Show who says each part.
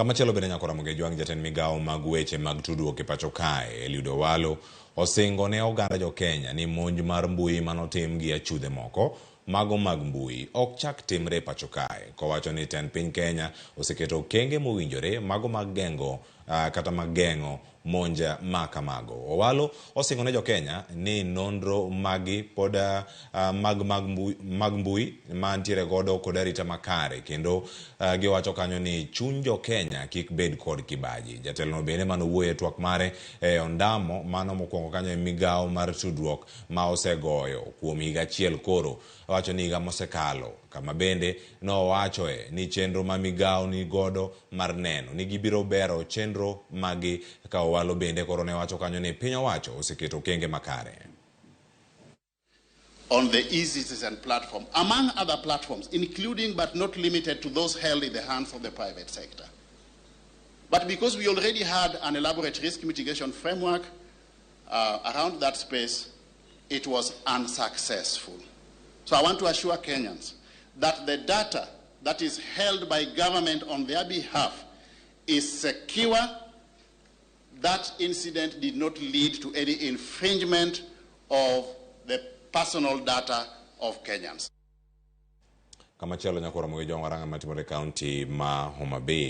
Speaker 1: Kamachielo bende nyako Ramogi Ojwang' jatend migawo mag weche mag tudruok e pacho kae Eliud Owalo osingo ne oganda jo Kenya ni monj mar mbui manotim gi achudhe moko mago mag mbui ok chak timre e pacho kae kowacho ni tend piny Kenya oseketo okenge mowinjore mago mag gengo kata mag geng'o monj ma kamago. Owalo osingo ne jo Kenya ni nonro magi pod mag mag mbui, mag mbui mantiere godo kod arita makare kendo giwacho kanyo ni chuny jo Kenya kik bed kod kibaji. Jatelono bende manowuoyo e twak mare e ondamo mano mokwongo kanyo e migawo mar tudruok ma osegoyo kuom higa achiel koro wacho ni higa mosekalo kama bende nowachoe ni chenro ma migawo ni godo mar neno ni gibiro bero chenro magi ka Owalo bende koro ne wacho kanyo ni piny owacho oseketo okenge makare.
Speaker 2: On the eCitizen platform, among other platforms, including but not limited to those held in the hands of the private sector. But because we already had an elaborate risk mitigation framework around that space, it was unsuccessful. So I want to assure Kenyans that the data that is held by government on their behalf is secure. That incident did not lead to any infringement of the personal data of Kenyans.
Speaker 1: Kamachielo nyako Ramogi Ojwang' warang'a matimore e kaunti ma Homa Bay.